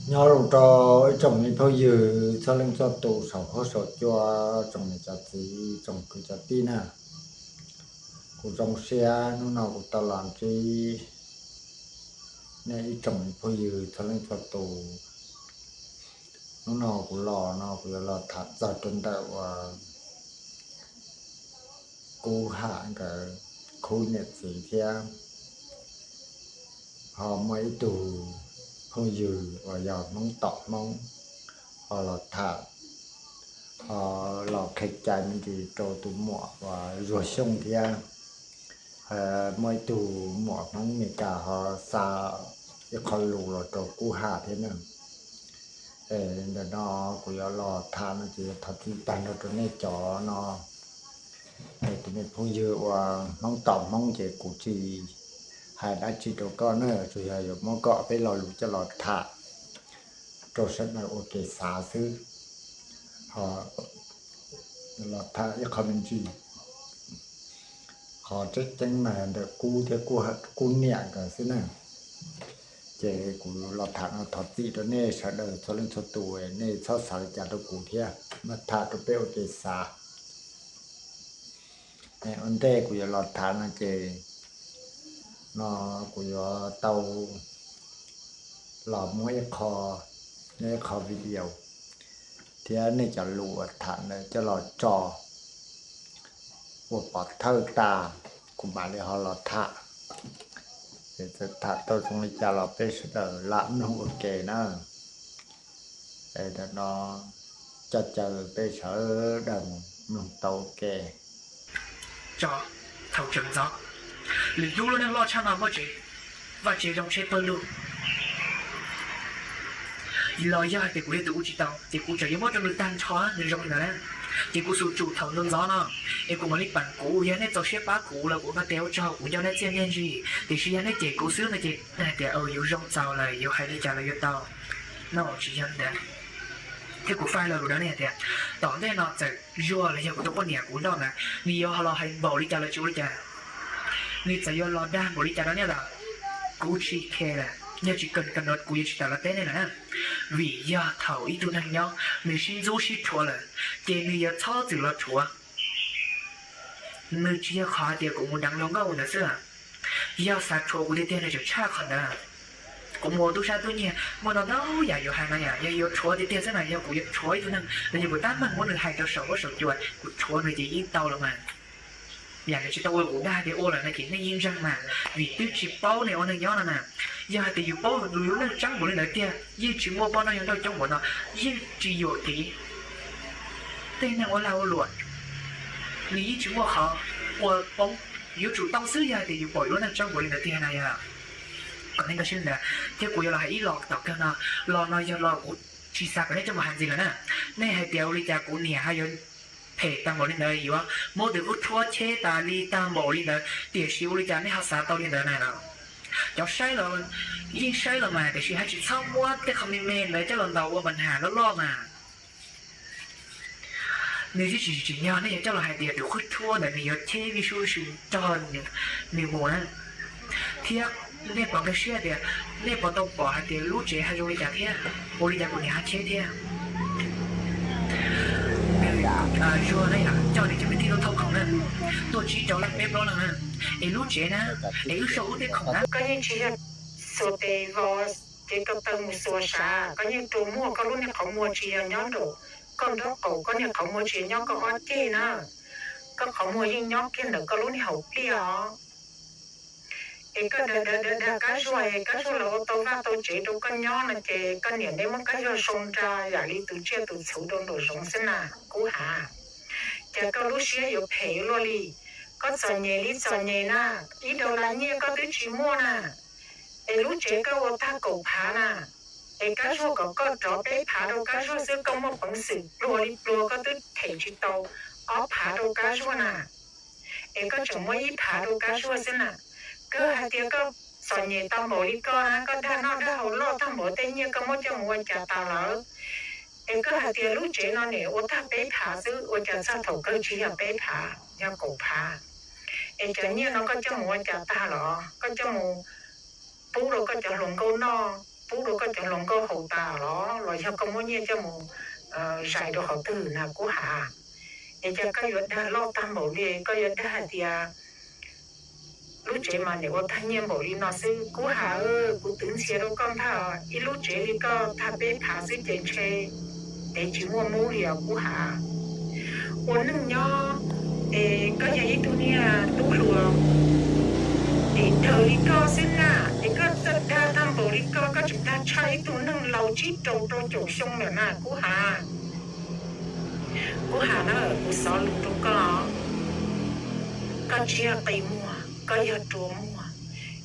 Nyob zoo rau ib tsoom me phooj ywg txhua leej txhua tus saum huab saum cua, tsoom niam tsoom txiv tsoom kwv tsoom tij na. Kuv zoo siab hnub no kuv tau los ntsib nej ib tsoom me phooj ywg txhua leej txhua tus. Hnub no kuv los no kuv yuav los tham txog rau ntawm uas Kub Ham nkawd khub niam txiv thiab ho muaj ib tug phooj ywg uas yog Hmoob tom Hmoob ho los tham, ho los qhia cai me ntsis rau tus muam uas Zuag Xyooj thiab. Muaj ib tug muam Hmoob Amelikas ho xa ib qho lus los rau Kub Ham thiab na. Ntawm no kuv yuav los tham no ces yuav thov txim tag nrho rau nej cov no. Tus me phooj ywg uas Hmoob tom Hmoob ces kuv tsis hais dab tsi rau koj na, tsuas yog yuav muab koj peb lo lus coj los tham rau sawv daws ua kev xav xwb. Ho los tham ib qho me ntsis, qhov tseeb tseeb mas ntawm Kub thiab Kub niam nkawd xwb na. Ces kuv los tham no thov txim rau nej sawv daws txhua leej txhua tus, nej txhob xav li cas rau kuv thiab, mas tham rau peb ua kev xav. Ua ntej kuv yuav los tham no ces no kuv yuav tau los muab ib qho, ib qho video thiab nej cov lus uas tham ntawd coj los tso ua pov thawj tas, kuv mam li ho los tham. Ces txawm tham tau zoo li cas los peb sawv daws lam mloog ua ke na. Es no coj caw peb sawv daws mus mloog tau ua ke. Tso, thaum tseem ntxov, lwm hnub lub neej loj tshaj no muaj tsev, vaj tsev zoo tsheb pawg lug. Los yog hais tias kuv yog tus ua tsis tau ces kuv tseem yuav muab rau nws tag nrho nws zoo li ntawd na. Ces kuv xub tsum thaum ntxov ntxov no, es kuv mam li pam kuv, yog nej txaus siab pab kuv los kuv npaj tes ua tsaug, kuv nco nej txiaj ntsig. Tiam sis yog nej cem kuv xwb no ces nej hais tias yus zoo txaus lawm, yus hais li cas los yuav tau. No tsis yog li ntawd. Thiab kuv faib lo lus rau nej hais tias tom ntej no txawm Zuag los yog kuv tus poj niam kuv nrauj ntawd, nws yuav los hais npaum li cas los tsis ua li cas, nws txawm yuav los dag npaum li cas rau nej los kuv tsis care lawm, yog tsis kawm kawm no kuv yuav tsis tawm los teb nej lawm na. Vim yog thaum ib tug neeg nyob nws sib ntxub sib rhuav lawm, ces nws yuav txhob txwm los rhuav. Nws tsis yog qhov hais tias kuv mus deev luag nkauj ntawd xwb. Yog xav rhuav kuv tiag tiag nws tseem tshaj qhov ntawd. Kuv mus ua tub sab tub nyiag muaj ntau ntau yam yuav hais no, yog yuav rhuav tiag tiag xwb na, yog kuv yuav rhuav ib tug neeg los yog kuv tab meeg muab nws hais rau saum huab saum cua, kuv rhuav nws ces yeej tau los mas. Yam nws tsis tau ua kuv dag tias ua lawm no ces nej yeej ntseeg mas, vim twb tsis paub nej ua neej nyob no na. Yog hais tias yus paub yus lub neej tseeb npaum li ntawd tiag, yeej tsis muaj poj nrauj yawg nrauj coob npaum no, yeej tsis yuam kev tej neeg ua lag ua luam, nws yeej tsis muaj qhov ua poob. Yuav tsum tau xwb yog hais tias yus pom yus lub neej tseeb npaum li ntawd tiag na yog. Kom nej nkag siab li ntawd, thiab kuv yuav los hais ib los tom kawg no, los no yog los kuv tsis xav kom nej coj mus hais ntxiv lawm na. Nej hais tias ua li cas kuv niam ho yuav phem tag npaum li ntawd, yuav muab tus khub rhuab cheb tas li tag npaum li ntawd, tiam sis ua li cas nej ho xav tau li ntawd na los? Cov saib los yeej saib los mas, tiam sis haj tsis txhob muab tej qho me me ntawd coj los ntaus ua mas nham loj loj mas. Nws twb tsis tsim nyog nej yuav coj los hais tias tus khub rhuab ntawd nws yuav cheb vij sub vij sw nrog nws mus na. Thiab nej puas nkag siab tias, nej puas tau pom hais tias lub tsev ho zoo li cas thiab, ua li cas kuv niam ho cheb thiab? Nws Zuag na yom, coj nws cov kwv tij tuaj thauj khoom na, tuaj tsib rau leej peb plaub leej na, es lub tsev na, es wb soj ub teb khoom na. Koj yeej tsis yog xuas tes vos ces ko taw mus xuas sav, koj yeej rua muag, koj lub niag qhov muag tsis yog nyob nraum koj nraub qaum, koj niag qhov muag tsis yog nyob koj ob ceg na, koj qhov muag yeej nyob kiag ntawm koj lub niag hauv pliaj os. Es koj dag dag dag dag Kab Zuag es Kab Zuag los ua tau vaj tau tsev rau koj nyob no ces koj niam neb muab Kab Zuag sau nra yam li tus tsiaj tus txhu rau nraum zoov xwb na, Kub Ham. Cas koj lub siab yuav phem luaj li? Koj txom nyem li txom nyem na, ib dollar nyiaj koj twb tsis muaj na, es lub tsev koj ua tag kaum phav na, es Kab Zuag kom koj rov peb phav rau Kab Zuag xwb, koj muaj peev xwm pluag li pluag koj twb them tsis tau ob phav rau Kab Zuag na, es koj tseem muab ib phav rau Kab Zuag xwb na. Koj hais tias koj txom nyem tag npaum li koj na, koj dag noj dag haus loj tag npaum, tej nyiaj koj muab coj mus ua cas tas lawm? Es koj hais tias lub tsev no nim ua tag peb phav xwb, ua cas txog thaum kawg tsis yog peb phav, yog kaum phav? Es cov nyiaj no koj coj mus ua cas tag los? Koj coj mus pub rau koj cov hluas nkauj noj, pub rau koj cov hluas nkauj haus tas los, los yog koj muab nyiaj coj mus zais rau qhov twg na Kub Ham? Es cas koj yuav dag loj tag npaum li, koj yuav dag hais tias lub tsev mas niam ua tag nyiaj npaum li no xwb Kub Ham. Kuv twv ntxhias rau koj ntag, ib lub tsev li koj tag peb phav xwb ces ntshe dev tsis muaj mub li os Kub Ham. Ua neej nyob es koj yog ib tug niag tub hluas es daws li koj xwb na, es koj txawj dag tag npaum li koj, koj tseem dag tshaj ib tug neeg laus tsib rau rau caum xyoo lawm na Kub Ham. Kub Ham na, kuv xov lus rau koj, koj tsis yog qi muag, koj yog rua muag.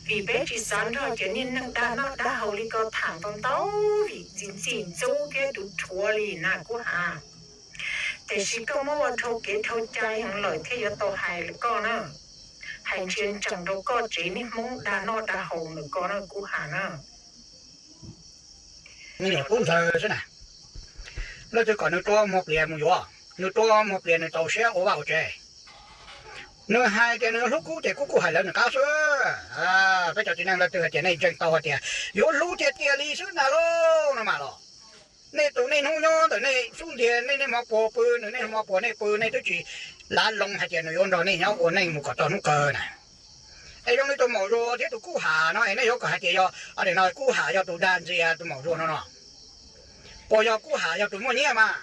Vim peb tsis xav nrog cov niag neeg dag noj dag haus li koj tham ntau ntau vim txiv ntxim ntxub thiab tus rhuav li na Kub Ham. Tiam sis koj muab ua dhau kev dhau cai heev lawm thiaj yuav tau hais li koj na. Hais ntsia ntsees rau koj tsev niag Hmoob dag noj dag haus ntawm koj na Kub Ham na. Me nyuam tub ntxawg xwb na, leej twg kom nws rua muag plias mus yuav, nws rua muag plias nws txaus siab ua vaj ua tsev. Nws hais tias nws yuav hlub Kub ces Kub kuj hais lawv nws qab xwb. Peb cov txiv neej leej twg hais tias nej ntseeg tau hais tias yuav hlub tiag tiag li xwb ntag lauj no mas los, nej tus nej hnub nyob ntawm nej xub ntiag nej niaj hmo puas pw nws niaj hmo puas nej pw, nej twb tsis lav loo hais tias nws yuav nrog nej nyob ua neej mus kom txog hnub kawg na. Es zoo li tus maum Zuag thiab tus Kub Ham no es nej yuav kom hais tias yog, no Kub Ham yog tus dag ntxias tus maum Zuag no no? Puas yog Kub Ham yog tus muaj nyiaj mas?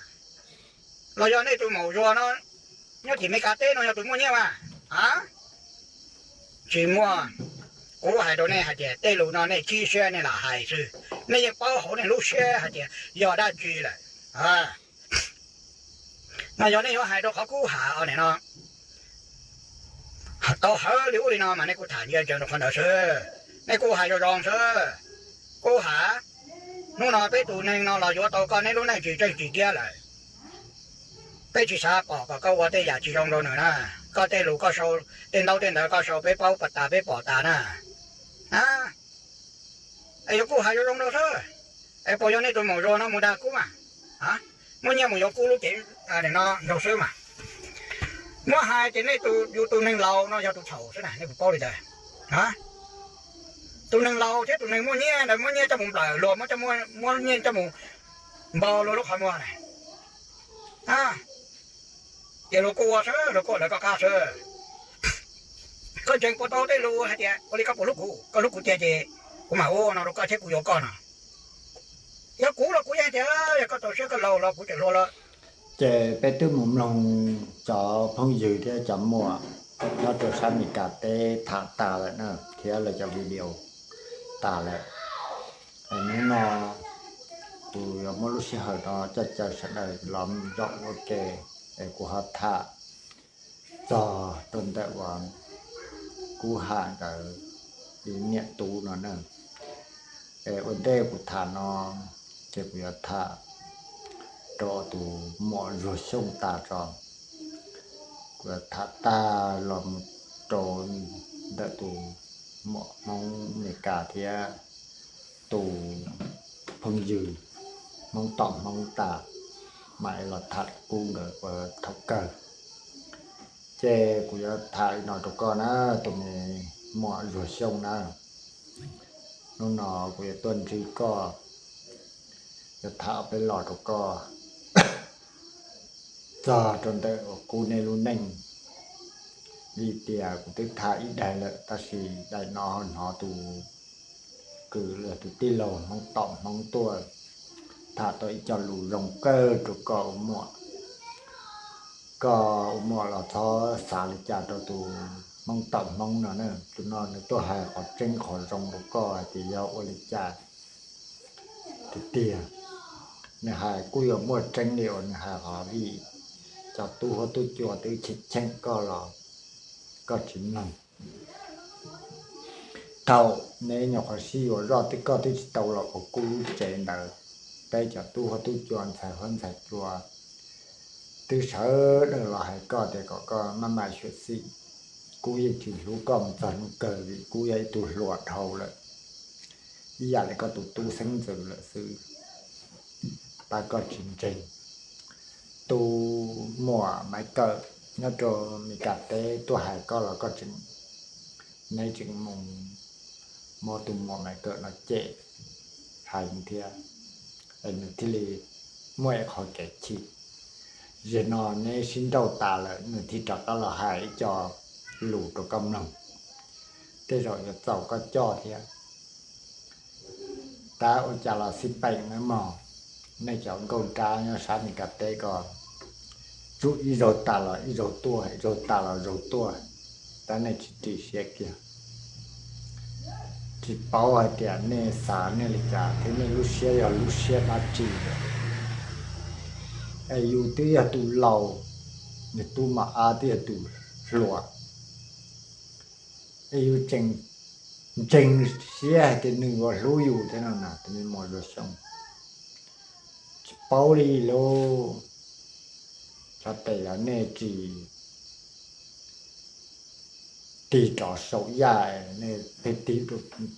Los yog nej tus maum Zuag no nyob tim Meskas teb no yog tus muaj nyiaj mas? A, tsis muaj. Kuv hais rau nej hais tias tej lus no nej tib siab nej lam hais xwb, nej yeej paub hauv nej lub siab hais tias yog dab tsi lawm. No yog nej yuav hais rau qhov Kub Ham o nim no tau hawv li ub li no mas nej kuj tham ntsia ntsees rau qhov ntawd xwb, nej kuj hais zoo zoo xwb. Kub Ham, hnub no peb tus neeg no los yuav tau koj, neb lub neej tsis tseem tsis kiab lawm. Peb tsis xav pom kom koj ua tej yam tsis zoo rau nws na. Koj tej lus koj sau, tej ntaub tej ntawv koj sau peb paub tas peb pom tas na. Es yog Kub Ham yuav zoo rau xwb, es puas yog nej tus maum Zuag no mus dag Kub mas? Muab nyiaj mus yuav Kub lub cev no nrog xwb mas. Muab hais ces nej tus, yus tus neeg laus no yog tus txhaum xwb na, nej puas paub li ntawd? Tus neeg laus thiab tus neeg muaj nyiaj ntawd muab nyiaj coj mus nplawm luag, muab, muab nyiaj coj mus npau luag lub qhov muag na. Ces luag kuj ua xwb, luag kuj ua lawv koj qab xwb. Koj ntseeg puas tau tej lus hais tias ua li koj puas hlub kuv, koj hlub kuv tiag ces kuv mam ua no rau koj thiab kuv yuav koj no. Yog kuv los kuv yeej hais tias yog koj txaus siab koj laus los kuv tseem hlub lawm. Ces peb twb mus mloog cov phooj ywg thiab cov muam nyob rau sab Meskas teb tham tas lawm na, thiab lawv cov video tas lawm. Es hnub no kuv yuav muab lub sij hawm no coj caw sawv daws los zaum ua ke, es kuv ho tham txog rau ntawm uas Kub Ham nkawd niam tub no na. Es ua ntej kuv tham no ces kuv yuav tham rau tus muam Zuag Xyooj tas tso. Kuv yuav tham tag los mus rau ntawm tus muam Hmoob Meskas thiab tus phooj ywg Hmoob tom Hmoob tas, mam los tham Kub nkawd ua thaum kawg. Ces kuv yuav tham li no rau koj na, tus me muam Zuag Xyooj na. Hnub no kuv yuav tuaj ntsib koj, yuav tham peb los rau koj txog rau ntawm uas Kub nej lub neej. Vim tias kuv twb tham ib daim lawm tab sis daim no ho hnov tus kwv los tus tij laug Hmoob tom Hmoob tuaj tham tau ib co lus zoo kawg rau koj ua muam. Koj ua muam los txhob xav li cas rau tus Hmoob tom Hmoob no na, tus no nws tuaj hais qhov tseeb qhov zoo rau koj hais tias yog ua li cas tiag tiag. Nws hais kuj yuav muaj tseeb li uas nws hais qhov vim cov tub huab tub cua twb cheem cheem koj los koj tsis mloog. Thaum neb nyuam qhuav sib yuav zoj twb koj twb tsis tau los ua Kub lub tsev ntawd, peb cov tub huab tub cua ntxhais huab ntxhais cua twb sawv daws los hais koj tias kom koj maj mam xyuam xim. Kub yeej tsis hlub koj mus txog hnub kawg vim Kub yog ib tug hluas dhau lawm, ib yam li koj tus tub xeeb ntxwv lawm xwb. Tab koj tsis ntseeg. Tus muam Maiv Kawm nyob rau Mes Kas teb tuaj hais koj los koj tseem, neb tseem mus muab tus muam Maiv Kawm no cem, heev thiab, nws thiaj li muaj ib qho kev chim. Zaum no neb sib nrauj tas lawm, nws thiaj rov qab los hais ib co lus rau koj mloog, tej zaum yuav txaus koj coj thiab. Tab ua cas los xij peem nawb mog, nej cov nkauj nrab nyob sab Meskas teb ko, tsuas ib zaug tas los ib zaug tuaj, ib zaug tas los zaug tuaj, tab nej tsis ris siab kiag. Tsis paub hais tias nej xav nej li cas thiab, nej lub siab yog lub siab dab tsi lawm. Es yus twb yog tus laus, nws tub Mos Ab twb yog tus hluas, es yus tseem ntseeg siab hais tias nws yuav hlub yus thiab no na, tus me muam Zuag Xyooj. Tsis paub li lauj, xyov tes yog nej tsis tig rov saum yaj, nej pheej tig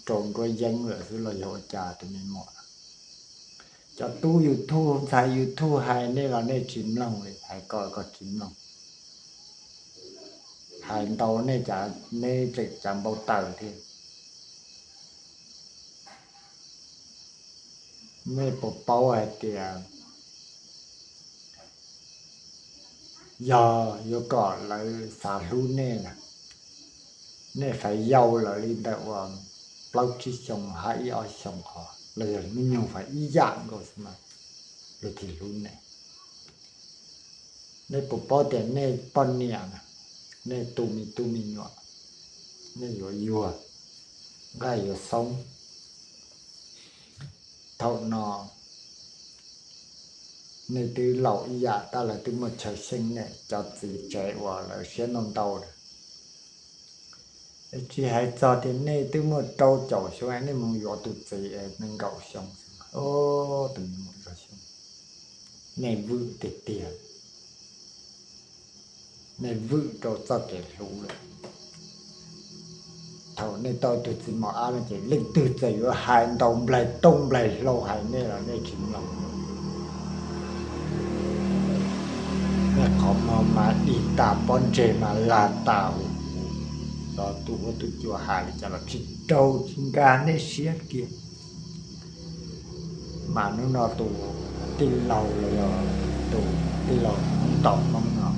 rau nruab yeeb lawm xwb los yog ua cas tus me muam. Cov tub YouTube, ntxhais YouTube hais nej los nej tsis mloog li, hais koj koj tsis mloog. Hais ntau nej cas neb tseem cas npau taws thiab. Nej puas paub hais tias yog yuav kom lawv xav hlub nej na, nej faib yau lawv li ntawm uas plaub tsib xyoos hab ib ob xyoos qhov, los yog hnub nyoog faib ib yam nkaus xwb mas luag thiaj hlub nej. Nej puas paub tias nej poj niam na, nej tu me tub me nyuam, nej yuav yuag, nqaij yuav xoob. Thaum no nej twb laus ib yam tab lawv twb muaj chaw xyeej nej, cov txiv tsev uas lawv siab ntau ntau na. Tsis hais txog tias nej twb muaj rau caum xyoo, nej mus yuav tus txiv nees nkaum xyoo, tus me muam Zuag Xyooj, nej vwm tiag tiag, nej vwm rau txoj kev hlub lawm. Thaum nej tau tus txiv Mos Ab no ces leej twg txawm yuav hais ntau nplaig tooj nplaig hlau hais nej los nej tsis mloog. Nej qhov muag mas dig tas, pob ntseg mas lag tas huv huv, los tus huab tus cua hais li cas los tsis raug tsis nkag nej siab kiag. Mas hnub no tus tij laug los yog tus tij laug Hmoob tom Hmoob no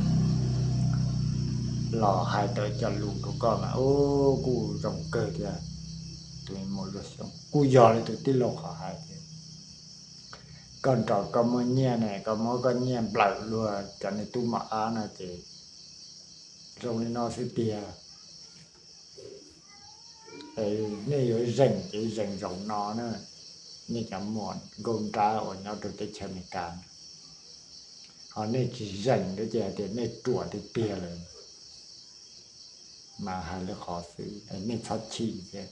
los hais tau cov lus rau koj mas ub kuj zoo kawg thiab. Tus me muam Zuag Xyooj, kuj yog li tus tij laug qhov hais tias koj nrog koj muaj nyiaj ne, koj muab koj nyiaj nplawm luag cov niag tub Mos Ab no ces zoo li no xwb tiag. Nej yuav zeem ces zeem zaum no na, nej cov muam nkauj nrab uas nyob rau teb chaws Amelikas, ho nej tsis zeem ces hais tias nej ruam tiag tiag lawm. Mas hais li qhov xwb, nej txhob chim thiab.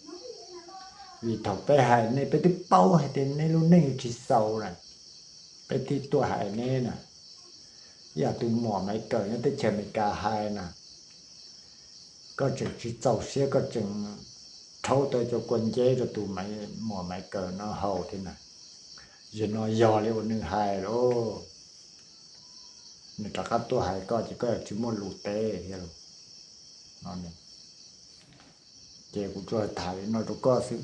Vim thaum peb hais nej, peb twb paub hais tias nej lub neej tsis xaus na, peb thiaj tuaj hais neb na. Ib yam tus muam Maiv Kawm nyob teb chaws Amelikas hais na, koj tseem tsis txaus siab, koj tseem rhaub tau cov kua nceb rau tus muam Maiv Kawm no haus thiab na. Zaum no yog li uas nws hais lauj, nws rov qab tuaj hais koj ces koj yuav tsis muaj lus teb thiab lauj. Ces kuv tsuas tham li no rau koj xwb,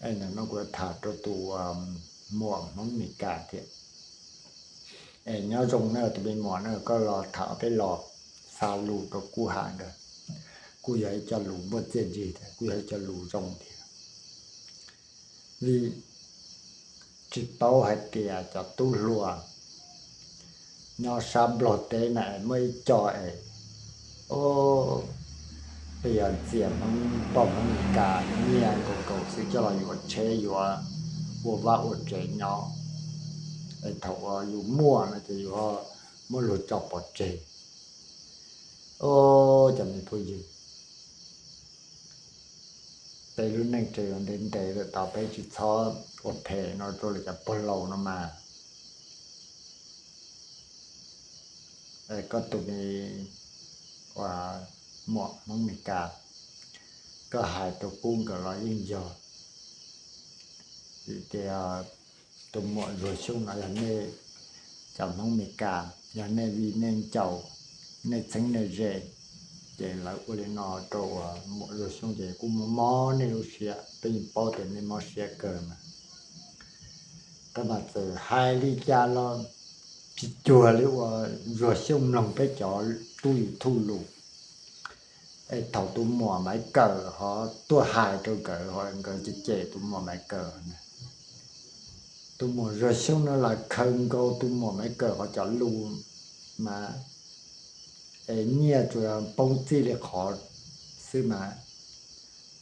es ntawm no kuv tham rau tus muam Hmoob Meskas thiab. Es nyob zoo na tus me muam na, koj los tham peb los xa lus rau kuv hais ntawd, kuj yog ib co lus muaj txiaj ntsig thiab, kuj yog ib co lus zoo thiab. Vim tsis paub hais tias cov tub hluas nyob sab Nplog teb na es muaj ib co es, o, peb yog ntxias Hmoob poj Hmoob Meskas nyiaj nkaus nkaus xwb coj los yuav tsheb yuav ua vaj ua tsev nyob, es thaum uas yus muaj no ces yus ho muab luag tso pov tseg. O, cov me phooj ywg, peb lub neej tseem yuav ntev ntev lawm, tos peb tsis txhob ua phem no rau lawv cov pog laus no mas. Koj tus me muam Hmoob Meskas, koj hais rau kuv nkawd los yeej yog. Vim tias tus muam Zuag Xyooj no yog nej cov Hmoob Meskas, yog nej vij nej ncaus, nej txheeb nej ze, ces lawv ua li no rau muam Zuag Xyooj ces kuj mob mob nej lub siab, peb yeej paub tias nej mob siab kawg mas. Koj mas txawm hais li cas los tsis cuag li uas Zuag Xyooj mloog peb cov tub YouTube lus. Es thaum tus muam Maiv Kawm ho tuaj hais rau nkawd, ho nkawd cem cem tus muam Maiv Kawm, tus muam Zuag Xyooj no los khaws nkaus tus muam Maiv Kawm ho cov lus mas, es nyiaj tsuas poob txij li qhov xwb mas,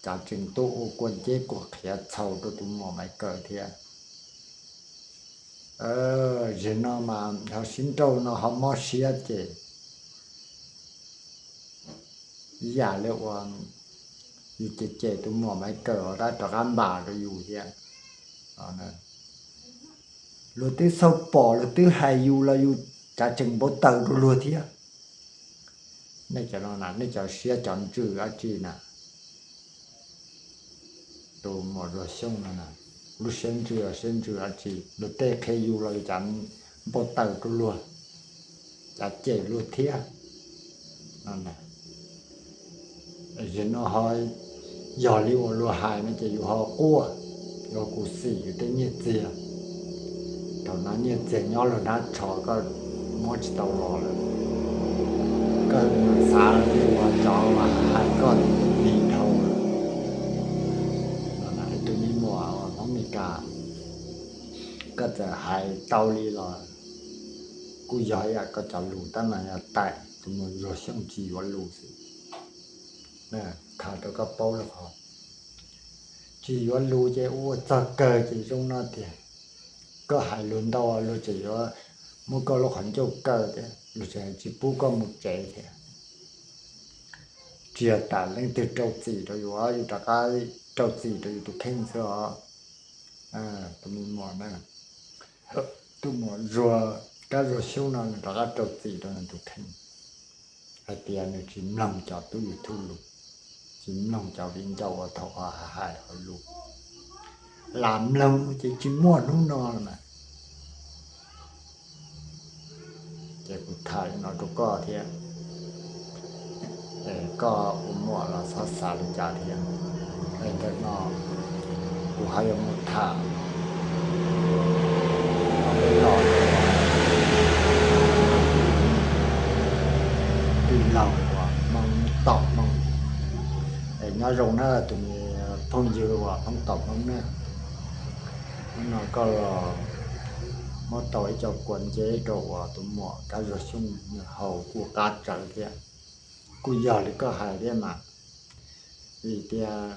cas tseem tuaj ua kua nceb kua qhiav txhaum rau tus muam Maiv Kawm thiab. Zaum no mas ho sib nrauj no ho mob siab ces ib yam li uas yus cem cem tus muam Maiv Kawm ho rov qab npam rau yus thiab. Luag twb xauj pom luag twb hais yus los yus cas tseem npau taws rau luag thiab. Nej cov no na, nej cov siab cov ntsws dab tsi na? Tus muam Zuag Xyooj no na, lub siab ntsws siab ntsws dab tsi? Luag tej qhia yus los yus cas npau taws rau luag, cas cem luag thiab. Zaum no ho yog li uas luag hais no ces yus ho quaj, yog kuv xim yus tej nyiaj txiag. Thaum no nyiaj txiag nyob luag hnab tsho koj muab tsis tau los lawm. Koj xav li uas cov hais koj tig dhau lawm. Tus me muam Hmoob Mes Kas, koj txawm hais tau li los kuj yog ib yam koj cov lus tab mas yog taim tus muam Zuag Xyooj tsis yuav lus xwb. Tham rau koj paub li qhov tsis yuav lus ces ua txog kawg ces zoo no tiag. Koj hais lus ntau luag tseem yuav muab koj lub qhov ncauj kaw thiab, luag tseem tsis pub koj mus tsev thiab. Tsis yog tam leej twg rau txim rau yus, yus rov qab rau txim rau yus tus kheej xwb os. Tus me muam na, tus muam Zuag, Kab Zuag Xyooj no nws rov qab rau txim rau nws tus kheej hais tias nws tsis mloog cov tub YouTube lus, tsis mloog cov viv ncaus uas thaum hais hais lus. Lam mloog ces tsis muaj hnub no lawm na. Ces kuv tham li no rau koj thiab, koj ua muam los txhob xav li cas thiab. Es ntawm no kuv ho yuav mus tham peb los tij laug uas Hmoob Tom Hmoob. Es nyob zoo na tus me phooj ywg uas Hmoob Tom Hmoob na. Hnub no koj los muab tau ib co kua nceb rau uas tus muam Kab Zuag Xyooj nws haus kuj qab tsawv thiab. Kuj yog li koj hais thiab mas, vim tias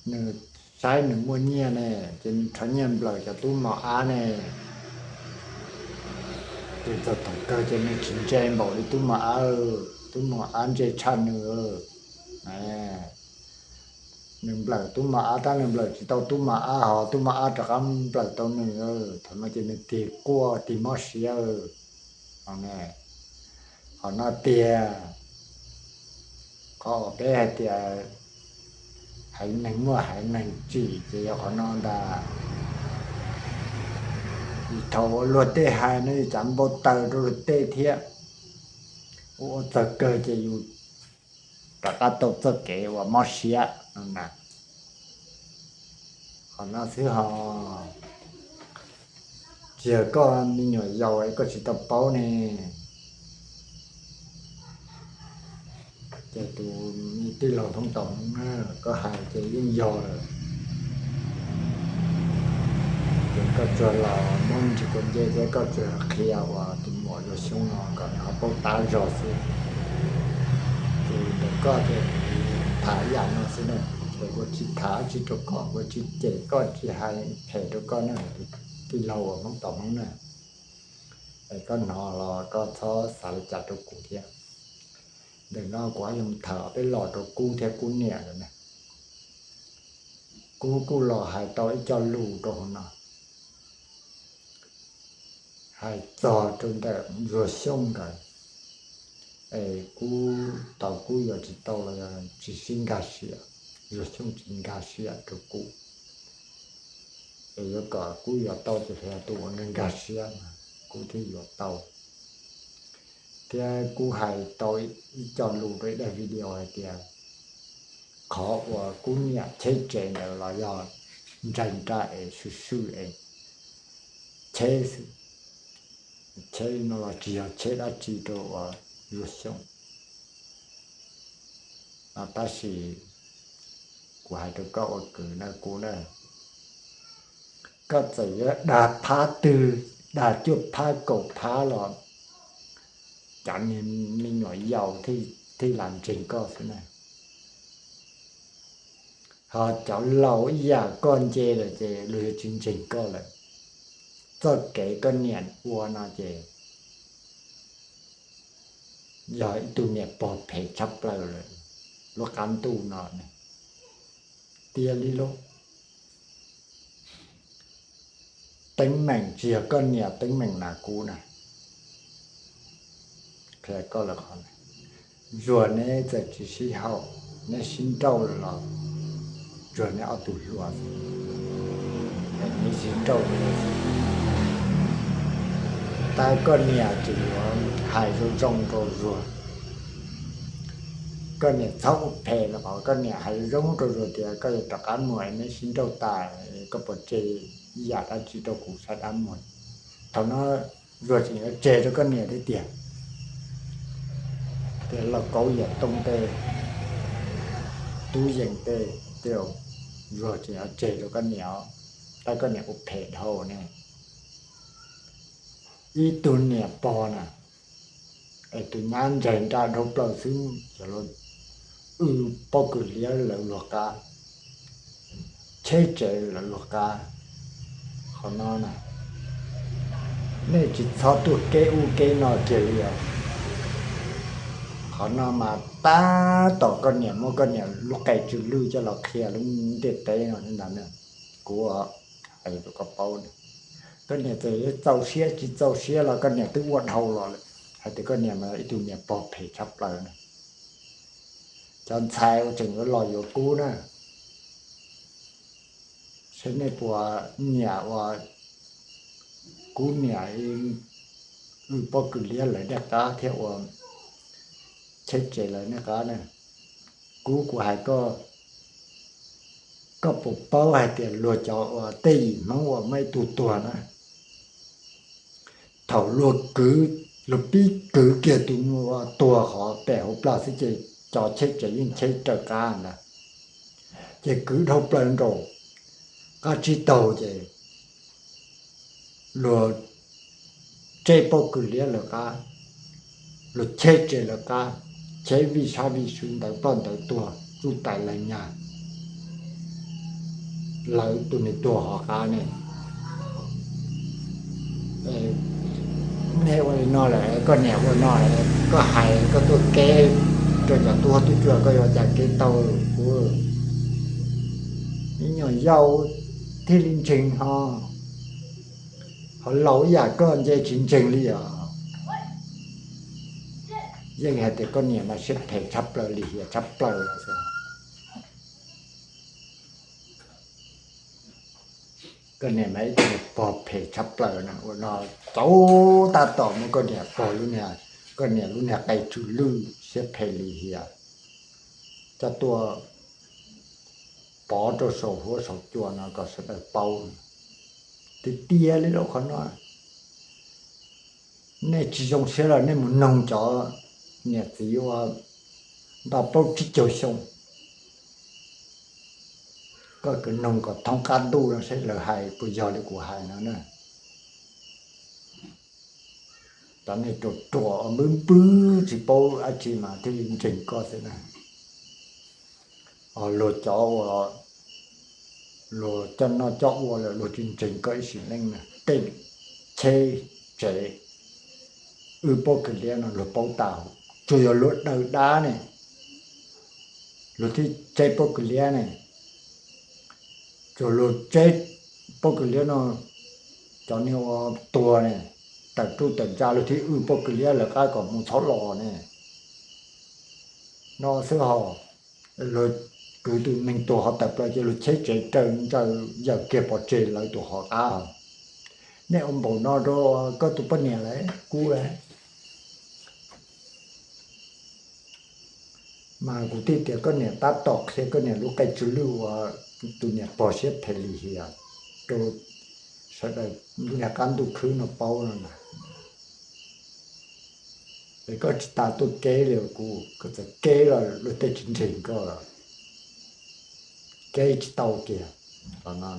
nws saib nws muaj nyiaj ne, ces nws rho nyiaj nplawm cov tub mos ab ne. Ces txog thaum kawg ces nws tsis ntse npaum li tub mos ab, tub mos ab ntse tshaj nws. Nws nplawm tub mos ab tab nws nplawm tsis tau tub mos ab, ho tub mos ab rov qab nplawm tau nws. Thaum no ces nws tig quaj tig mob siab. Qhov no tiag, qhov uas peb hais tias haiv neeg muaj haiv neeg tsim ces yog qhov no ntag. Vim thaum uas luag tej hais no yus cas npau taws rau luag tej thiab, ua ua txog kawg ces yus rov qab tau txoj kev uas mob siab no na. Qhov no xwb ho, tsis yog koj me nyuam yaus es koj tsis tau paub ne. Ces tus me tij laug Hmoob Tom Hmoob na, koj hais ces yeej yog lawm. Ces koj tsuas los muab ntsis kua nce thiab koj tsuas qhia uas tus muam Zuag Xyooj no kom nws ho paub tab zog xwb. Ces ntawm koj ces tham ib yam no xwb na, ces kuv tsis tham dab tsi rau koj, kuv tsis cem koj tsis hais phem rau koj na, tus tij laug uas Hmoob Tom Hmoob na. Es koj hnov los koj txhob xav li cas rau kuv thiab. Ntawm no kuv yuav mus tham peb los rau Kub thiab Kub niam lawm na. Kub kuj los hais tau ib co lus rau hauv no, hais txog rau ntawm Zuag Xyooj nkawd. Es Kub tau, Kub yuav tsis tau los yog tsis sib nkag siab, Zuag Xyooj tsis nkag siab rau Kub. Es yuav kom Kub yuav tau ces yog tus uas nkag nkag siab mas Kub thiaj yuav tau. Thiab Kub hais tau ib co lus rau ib daim video hais tias qhov uas Kub niam cheb tsev ntawd los yog ntsais nra es swm swm es cheb xwb. Cheb no los tsis yog cheb dab tsi rau uas Zuag Xyooj. Tab sis kuv hais rau koj ua kwv na, kuv na, koj txawm yuav dag phab twg, dag cuaj phab kaum phab los cov me nyuam yaus thiaj li ntseeg koj xwb na. Ho cov laus ib yam koj nce lawm ces luag yuav tsis ntseeg koj lawm. Txoj kev koj niam ua no ces yog ib tug niam pog phem tshaj plaws lawm. Lub qab ntuj no tiag li lauj. Teeb meem tsis yog koj niam teeb meem na, kuv na, qhia koj lawm qhov, Zuag neb txawm tsis sib haum, neb sib nrauj los Zuag neb ob tug hluas, neb sib nrauj. Tab koj niam tseem yuav hais zoo zoo rau Zuag. Koj niam txhob ua phem los qhov koj niam hais zoo zoo rau Zuag tias koj yuav rov qab mus, neb sib nrauj tas, koj puas tseg ib yam dab tsi rau kuv saib dab muag. Thaum no Zuag tseem yuav tseg rau koj niam thiab tiag. Tej lauj kaub yawm tooj tej, tub yees tej, tej Zuag tseem yuav tseg rau koj niam, tab koj niam ua phem dhau ne. Ib tug niam pog na, es tus nyab ntsaig nra dhau plaws xwb, cov luag wb pob kws liab lawv luag qab, cheb tsev lawv luag qab. Qhov no na, nej tsis txhob tuaj keb ub keb no kiag li os. Qhov no mas tab tom koj niam muab koj niam lub qe tsw lwj coj los qhia lub ntiaj teb no ntag. Kuv hais rau koj paub, koj niam txawm txaus siab tsis txaus siab los koj niam twb ua dhau los lawm, hais tias koj niam mas ib tug niam pog phem tshaj plaws na. Cov ntxhais uas tseem yuav los yuav kub na, saib nej puas nyiam ua kub niam wb pob kws liab lawv niaj qab thiab ua cheb tsev lawv niaj qab na. Kub kuv hais koj, koj puas paub hais tias luag cov uas tej yim Hmoob uas muaj ib tug tuag na, thaum luag kwv, luag pib kwv kiag tus uas tuag qhov pem hauv plag xwb ces cov cheb tsev yeej cheb raws qab ntag. Ces kwv dhau plaws nraum qab tsib taug ces luag tseb pob kws liab lawv qab, luag cheb tsev lawv qab, cheb vij sab vij sw ntawv ploj ntawv tuag tsuj tais lawv nyag, lawv tus neeg tuag hov qab ne. Nej ua li no lawm, koj niam ua no lawm, koj hais koj tuaj keb rau cov tub huab tub cua, koj yuav cas keb tau kuv? Me nyuam yaus thiaj li ntseeg ho, ho laus ib yam koj nce tsis ntseeg li os. Yeej hais tias koj niam mas siab phem tshaj plaws, lim hiam tshaj plaws los xwb. Koj niam mas ib tug pog phem tshaj plaws na, ua no tau tab tom muab koj niam pog lub niag, koj niam lub niag qe tsw lwj siab phem lim hiam coj tuaj pov rau saum huab saum cua no kom sawv daws paub. Tiag tiag li lauj qhov no. Nej tsis zoo siab los nej mus noog cov niam txiv uas nto plaub tsib caug xyoo, koj kwv noog kom thoob qab ntuj no seb lawv hais puas yog li kuv hais no na. Cov neeg ruam ruam uas npwb npwb tsis paub dab tsi mas thiaj li ntseeg koj xwb na. Luag cov uas luag coj noj coj ua lawm luag tsis ntseeg koj ib sim neej na. Tej cheb tsev, wb pob kws liab no luag paub tas, tsuas yog luag daws dab ne, luag thiaj tseb pob kws liab ne. Tsuas luag tseb pob kws liab no, cov neeg uas tuag ne, tawm ruj tawm ntsa luag thiaj wb pob kws liab lawv qab kom mus txhob los ne. No xwb hos, luag kwv tus neeg tuag hov tawm plaws ces luag cheb tsev raws ntsaws yawm kiag pov tseg lawv tus hov qab hos. Nej ua npaum no rau koj tus poj niam lawm kub lawm. Mas kuv thiaj tias koj niam tab tom qhia koj niam lub qe tsw lwj ua tus niam pog siab phem lim hiam rau sawv daws niaj qab ntuj khwb no paub no na. Es koj tsis tas tuaj keb li kuv, koj txawm keb los luag tej tsis ntseeg koj los keb tsis tau kiag. Los no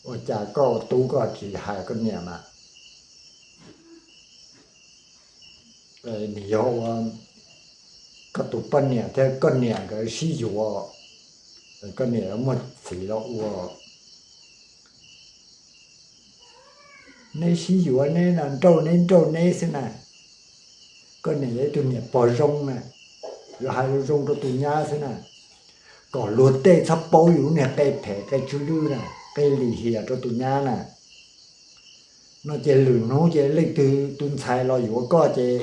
ua cas koj ua tub koj tsis hais koj niam mas? Nws yog ua koj tus poj niam thiab koj niam nkawd sib yuav, koj niam muaj txiv los ua. Neb sib yuav neb no, nrauj neb nrauj neb xwb na. Koj niam yog ib tug niam pog zoo na, yuav hais zoo zoo rau tus nyab xwb na, kom luag tej txhob paub yus lub niag qe phem qe tsw lwj na, qe lim hiam rau tus nyab na. No ces lwm hnub ces leej twg tus ntxhais los yuav koj ces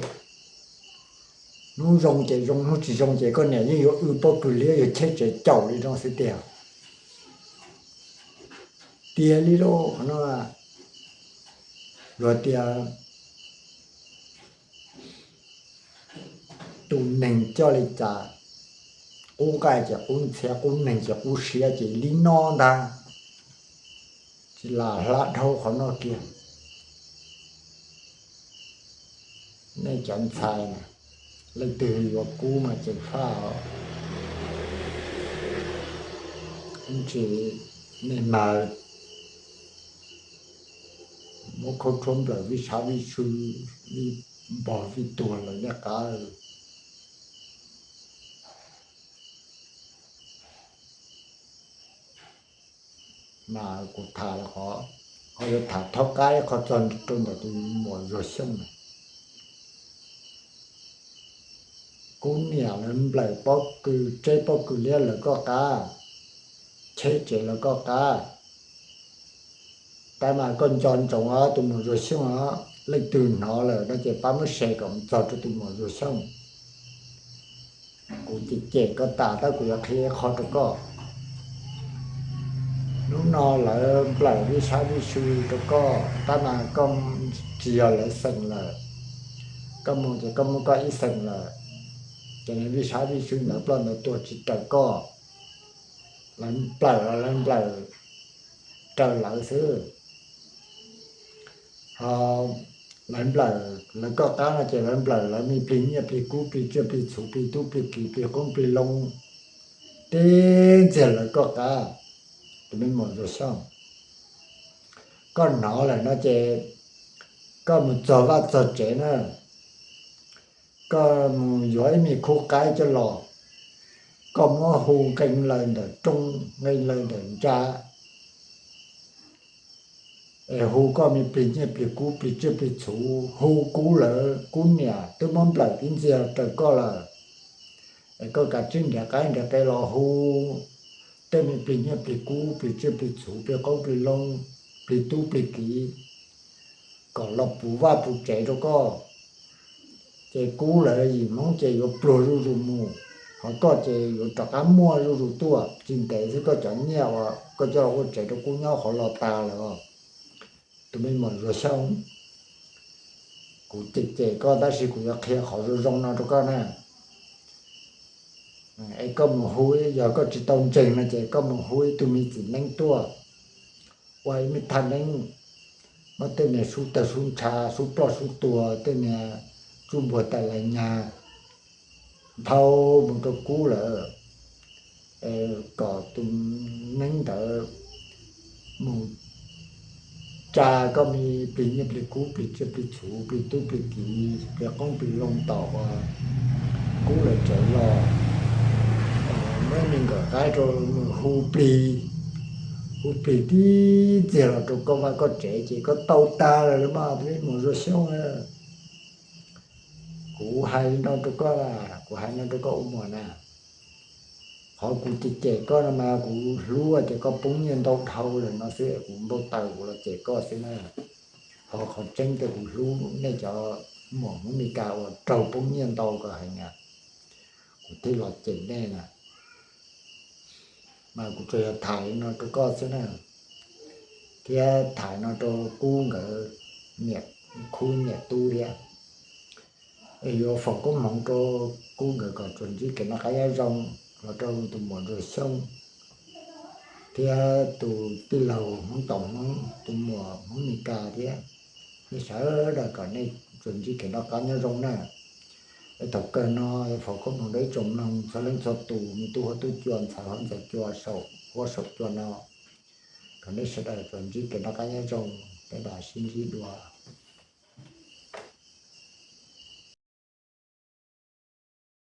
hnub zoo ces zoo, hnub tsis zoo ces koj niam yeej yuav w pob kws liab yuav cheb tsev caum li no xwb tiag. Tiag li lauj, qhov no luag tias tus neeg coj li cas, qub nqaij ces qub ntxhiab, qub neeg ces qub siab, ces li no ntag. Tsis lam hla dhau qhov no kiag. Nej cov ntxhais, leej twg yuav kub mas ceev faj os. Ntsis nej mas muab khaub rhuab nplawm vij sab vij sw, vij npog vij tuag lawm nej qab. Mas kuv tham qhov, ho yuav tham thaub qab ib qho txog rau ntawm tus muam Zuag Xyooj na. Kub niam lawv nplawm pob kws, tseb pob kws liab lawv koj qab, cheb tsev lawv koj qab. Tab mas koj nco ntsoov os tus muam Zuag Xyooj os, leej twg hnov lawm no ces pab muab share kom mus txog rau tus muam Zuag Xyooj. Kuv cem cem koj tas tab kuv yuav qhia ib qho rau koj. Hnub no lawv nplawm vij sab vij sw rau koj tab mas koj tsis yog lawv xeem lawm. Koj mus ces koj muaj koj ib xeem lawm, ces vij sab vij sw ntawd ploj ntawd tuag tsis raws koj. Lawv nplawm los lawv nplawm raws lawv xwb. Ho lawv nplawm lawv koj qab no ces lawv nplawm lawv me plig nyiaj plig kub plig tsiaj plig txhuv plig tub plig kiv plig qoob plig loo tib ntxiag lawv koj qab. Tus me muam Zuag Xyooj, koj hnov lawm no ces koj mus txog vaj txog tsev na, koj mus yuav ib me khub qaib coj los, koj muab hu nqee laws ntawm rooj nqee laws ntawm ntsa, es hu koj me plig nyiaj plig kub plig tsiaj plig txhuv, hu kub lawv kub niam twb muab nplawm tib ntxiag raws koj lawm. Es koj kav tsij nrhiav qaib nrhiav qe los hu tej me plig nyiaj plig kub plig tsiaj plig txhuv plig qoob plig loo plig tub plig kiv kom los puv vaj puv tsev rau koj. Ces kub lawv yim hmoob ces yuav pluag zuj zus mus, ho koj ces yuav rov qab muaj zuj zus tuaj. Tsis ntev xwb koj cov nyiaj uas koj coj los ua tsev rau kub nyob qhov los tas lawm os. Tus me muam Zuag Xyooj, kuv cem cem koj tab sis kuv yuav qhia qhov zoo zoo no rau koj na. Es koj mus hu, yog koj tsis tau ntseeg no ces koj mus hu ib tug me txiv neeb tuaj ua ib me thaj neeb, muab tej niag sub tawg sub ntsha sub ploj sub tuag tej niag tsuj npuag tais lais nyag thau mus rau kub lawm, kom tus neeb ntawd mus tsa koj me plig nyiaj plig kub plig tsiaj plig txhuv plig tub plig kiv plig qoob plig loo tom uas kub lawv tsev los. Muab me nkawm qaib rau nws hu plig, hu plig tib ntxiag los rau koj vaj koj tsev ces koj tau tag lawm mas tus me muam Zuag Xyooj. Kuv hais li no rau koj, kuv hais no rau koj ua muam na. Qhov kuv cem cem koj no mas kuv hlub tias koj poob nyiaj ntau dhau lawm no xwb, kuv npau taws kuv los cem koj xwb na. Ho qhov tseeb tias kuv hlub nej cov muam Hmoob Mes Kas uas raug poob nyiaj ntau ko heev na, kuv thiaj los cem nej na. Mas kuv tsuas yog tham li no rau koj xwb na, thiab tham no rau Kub nkawd niam, Kub niam tub thiab. Es yuav foom koob hmoov rau Kub nkawd kom tsuas ntsib kev noj qab nyob zoo los rau tus muam Zuag Xyooj. thiab tus tij laug Hmoob Toom Hmoob, tus muam Hmoob Mes Kas thiab, nej sawv daws kom nej tsuas ntsib kev noj qab nyob zoo na. Es thaum kawg no foom koob hmoov rau ib tsoom mloog txhua leej txhua tus, me tub huab tub cua, ntxhais huab ntxhais cua, saum huab saum cua no, kom nej sawv daws tsuas ntsib kev noj qab nyob zoo, tej zaum sib ntsib dua.